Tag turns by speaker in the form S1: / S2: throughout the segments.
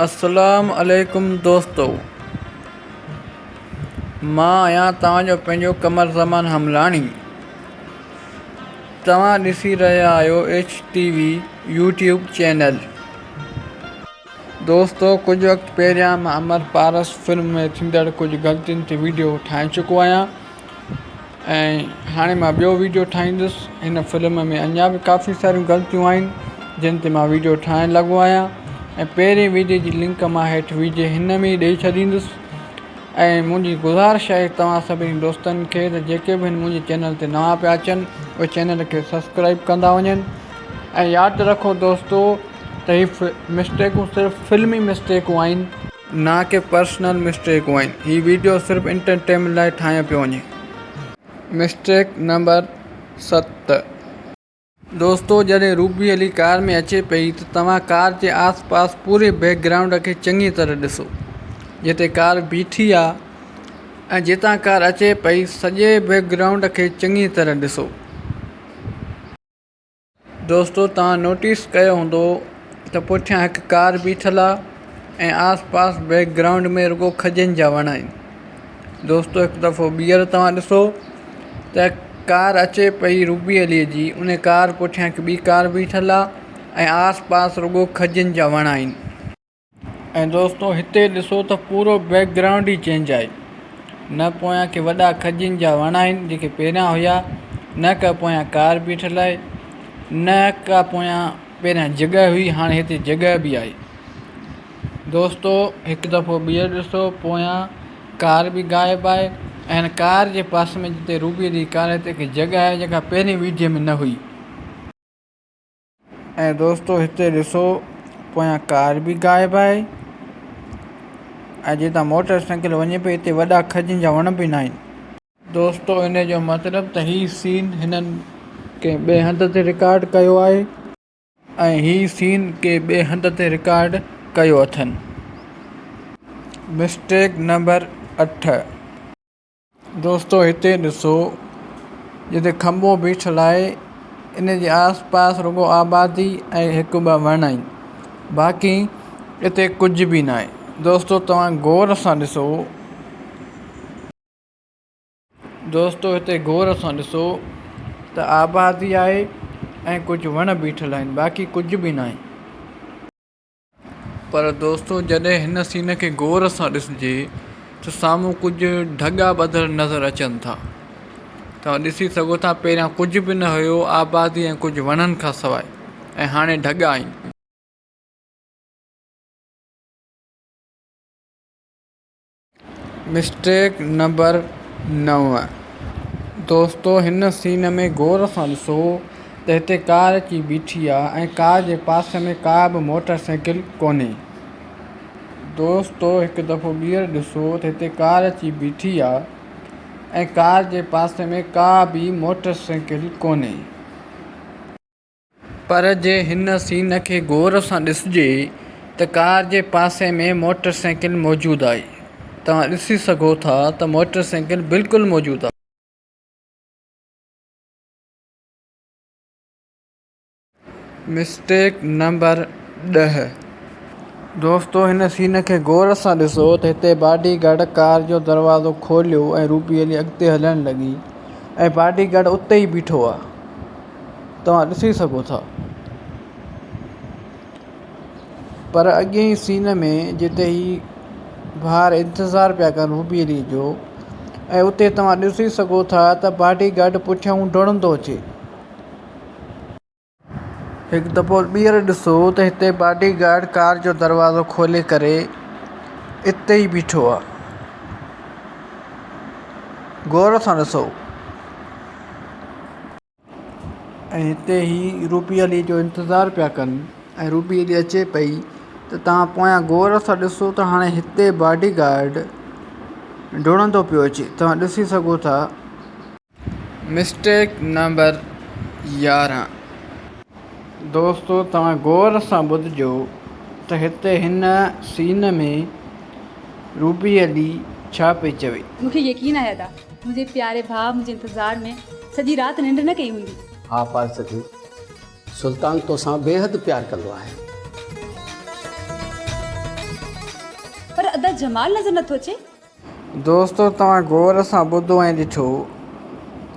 S1: السلام عليڪم دوستو مان آهيان توهان جو پنهنجو قمر زمان حملاڻي توهان ڏسي رهيا آهيو H T V YouTube channel دوستو ڪجهه وقت پهريان مان امر پارس فلم ۾ ٿيندڙ ڪجهه غلطين تي ويڊيو ٺاهي چڪو آهيان ۽ هاڻي مان ٻيو ويڊيو ٺاهيندس هن فلم ۾ اڃا به ڪافي ساريون غلطيون آهن جن تي مان ويڊيو ٺاهڻ لڳو آهيان ۽ پهرين ويڊيو جي لنڪ مان هيٺ ويڊيو هن ۾ ئي ڏئي ڇڏيندس ۽ منهنجي گذارش آهي توهان سڀني دوستن کي ته جيڪي به هن منهنجي چينل تي نوان پيا اچن اهي چينل کي سبسڪرائب ڪندا وڃن ۽ ياد رکو دوستو ته هي مسٽيڪون صرف فلمي مسٽيڪون آهن نه ڪي پرسنل مسٽيڪون آهن هي ويڊيو صرف انٽرٽينمينٽ لاء ٺاهيو پيو وڃي. مسٽيڪ نمبر ست. دوستو جڏهن روبي علي ڪار ۾ اچي پئي ته توهان ڪار جي آس پاس پوري بيڪ گرائونڊ کي چڱي طرح ڏسو جتي ڪار بيٺي آ ۽ جتان ڪار اچي پئي سڄي بيڪ گرائونڊ کي چڱي طرح ڏسو. دوستو توهان نوٽيس ڪيو هوندو ته پٺيان هڪ ڪار بيٺل آ ۽ آس پاس بيڪ گرائونڊ ۾ رڳو کجين جا وڻ آهن دوستو هڪ دفعو ٻيهر توهان ڏسو ته ڪار اچي پئي روبي علي جي ان ڪار پٺيان هڪ ٻي ڪار بيٺل آ ۽ آس پاس رڳو کجين جا وڻ آهن. ۽ دوستو هتي ڏسو ته پورو بيڪ گرائونڊ ئي چينج آهي نه پويان ڪي وڏا کجين جا وڻ آهن جيڪي پهريان هيا نه ڪا پويان ڪار بيٺل آهي نه ڪا پويان پهريان جڳهه هئي هاڻي هتي جڳهه به آهي دوستو هڪ دفعو ٻيهر ڏسو پويان ڪار به غائب آهي ۽ هن ڪار جي پاسي ۾ جتي روبي جي ڪار آهي هتي هڪ جڳهه آهي جيڪا پهرين ويڊيو ۾ نه هئي. ۽ دوستو هتي ڏسو پويان ڪار به غائب آهي ۽ جتان موٽر سائيڪل وڃي پئي اتي وڏا کجين جا وڻ به ناهن. دوستو ان جو مطلب ته هي سين هنن ڪنهن ٻئي هنڌ تي رڪارڊ ڪيو آهي. ۽ هي سين ڪنهن ٻئي هنڌ تي رڪارڊ ڪيو اٿن. مسٽيڪ نمبر اٺ. دوستو هتي ڏسو جتي کنڀو بيٺل آهي ان جي آس پاس رڳو آبادي ۽ هڪ ٻه وڻ آهن باقي اتي ڪجهه به ناهي دوستو توهان غور سان ڏسو دوستو هتي غور سان ڏسو ته آبادي آهي ۽ ڪجهه وڻ بيٺل آهن باقي ڪجهه به ناهي. پر دوستو جڏهن هن سين کي غور سان ڏسجي ته سامهون ڪجهه ڍڳا ٻڌل نظر اچن ٿا. توهان ڏسي سگهو ٿا پهريان ڪجهه به نه هيو آبادي ۽ ڪجهه وڻن کان سواء ۽ هاڻي ڍڳا آهن. مسٽيڪ نمبر نو دوستو هن سين ۾ غور سان ڏسو ته هتي ڪار اچي بيٺي آ ۽ ڪار جي پاسي ۾ ڪا به موٽر سائيڪل ڪونهي. دوستو هڪ دفعو ٻيهر ڏسو ته هتي ڪار اچي بيٺي آ ۽ ڪار جي پاسي ۾ ڪا به موٽر سائيڪل ڪونهي. پر جي هن سين کي غور سان ڏسجي ته ڪار جي پاسي ۾ موٽر سائيڪل موجود آهي. توهان ڏسي سگهو ٿا ته موٽر سائيڪل بلڪل موجود آهي. مسٽيڪ نمبر ڏهه. دوستو هن سين کي غور سان ڏسو ته هتي باڊي گارڊ ڪار جو دروازو کوليو ۽ روبي علي اڳتي هلڻ لڳي ۽ باڊي گارڊ اتي ئي بيٺو آهي. توهان ڏسي سگهو ٿا پر اڳئين سين ۾ جتي هي ٻاهر انتظار پيا ڪن روبي علي جو ۽ اتي توهان ڏسي سگهو ٿا ته باڊي گارڊ پٺيان ڊوڙندو اچي. هڪ دفعو ٻيهر ڏسو ته هتي باڊي گارڊ ڪار جو دروازو کولي ڪري اتي ئي بيٺو آ. غور سان ڏسو. ۽ هتي هي روپي علي جو انتظار پيا ڪن ۽ روپي علي اچي پئي ته توهان پويان غور سان ڏسو ته هاڻي هتي باڊي گارڊ ڊوڙندو پيو اچي توهان ڏسي سگهو ٿا. مسٽيڪ نمبر 11 دوستو توهان غور سان ٻڌجو ته هتي هن سين ۾ روبي علي ڇا پئي چوي.
S2: مون کي يقين آهي ادا منهنجي پياري ڀاء منهنجي انتظار ۾ سڄي رات ننڊ نه ڪئي هوندي.
S3: ها پارس ڌيء، سلطان توسان بيحد پيار ڪندو آهي.
S2: ادا جمال نظر نٿو اچي.
S1: دوستو توهان غور سان ٻڌو ۽ ڏٺو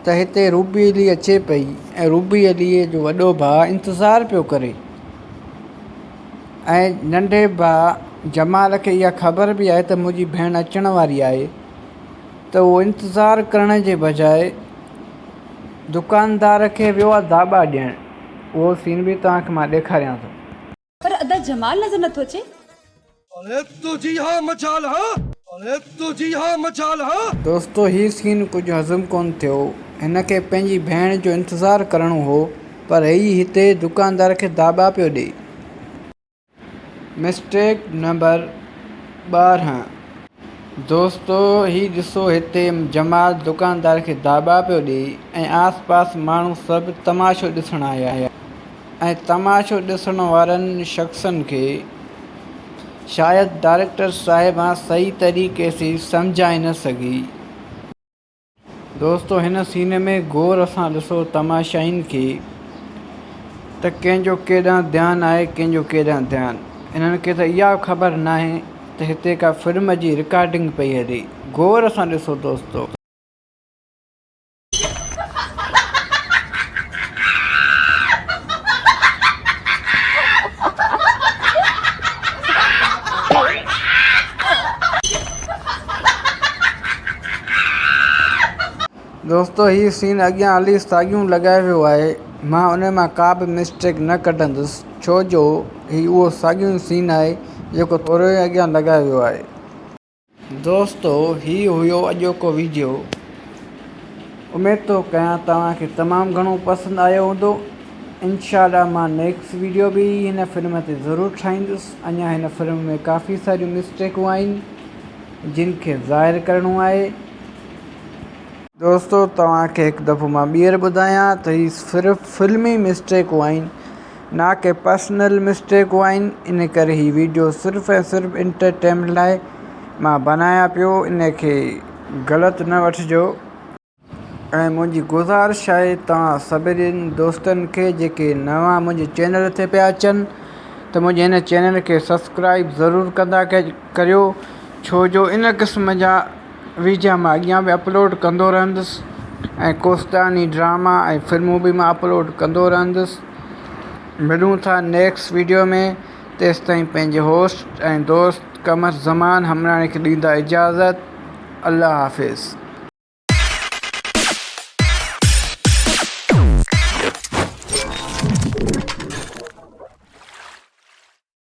S1: ته هتي روبي علي اچي پئي ۽ روبي علي جو وڏو ڀاء انتظار پيو ڪري ۽ ننڍي ڀاء جمال کي اها خبر به آهي ته منهنجي ڀيڻ اچڻ واري آهي ته اهو انتظار ڪرڻ جي بجاء دڪاندار کي ويو آهي داٻا ڏيڻ اهو سين به توهان کي مان ڏيکاريان ٿو.
S2: پر ادا جمال نظر نٿو اچي.
S3: اڙي تنهنجي اها مجال ها اڙي تنهنجي اها مجال ها.
S1: دوستو هي سين ڪجهه هضم ڪونه ٿيو هن کي پنهنجي ڀيڻ جو انتظار ڪرڻو هو پر هي هتي دڪاندار کي داٻا پيو ڏئي. مسٽيڪ نمبر 12 دوستو هي ڏسو هتي جمال دڪاندار کي داٻا پيو ڏئي ۽ آس پاس ماڻهو سڀ تماشو ڏسڻ آيا. ۽ تماشو ڏسڻ وارن شخصن کي شايد ڊائريڪٽر صاحبان صحيح طريقي سي سمجهائي نه سگهي. دوستو هن سين ۾ غور سان ڏسو تماشائين کي ته ڪنهن جو ڪيڏانهن ڌيان آهي ڪنهن جو ڪيڏانهن ڌيان انهن کي ته اها به خبر ناهي ته هتي ڪا فلم جي رڪارڊنگ پئي هلي غور سان ڏسو دوستو. دوستو هي سين اڳيان هلي ساڳيون لڳايو ويو آهي مان ان مان ڪا به مسٽيڪ نه ڪڍندس ڇو جو هي اهو ساڳيون سين آهي جيڪو ٿورو ئي اڳيان لڳايو ويو آهي. دوستو هي هيو اڄوڪو ويڊيو اميد ٿو ڪيان توهان کي تمام گهڻو پسند آيو هوندو انشاء الله مان نيڪسٽ ويڊيو به هن فلم تي ضرور ٺاهيندس اڃا هن فلم ۾ ڪافي ساريون مسٽيڪون آهن جن کي ظاهر ڪرڻو آهي دوستو توهان کي هڪ دفعو مان ٻيهر ٻڌايان ته هي صرف فلمي مسٽيڪون آهن نا ڪي پرسنل مسٽيڪون آهن ان ڪري هي ويڊيو صرف ۽ صرف انٽرٽينمينٽ لاء مان بنايان پيو ان کي غلط نه وٺجو ۽ منهنجي گذارش آهي توهان سڀني دوستن کي جيڪي نوان منهنجي چينل تي پيا اچن ته منهنجي هن چينل کي سبسڪرائب ضرور ڪندا ڪريو ڇو جو ان قسم جا ويڊيا مان اڳيان به اپلوڊ ڪندو رهندس ۽ ڪوستاني ڊراما ۽ فلمون به مان اپلوڊ ڪندو رهندس ملون ٿا نيڪسٽ ويڊيو ۾ تيستائين پنهنجي هوسٽ ۽ دوست قمر زمان همراڻي کي ڏيندا اجازت الله حافظ.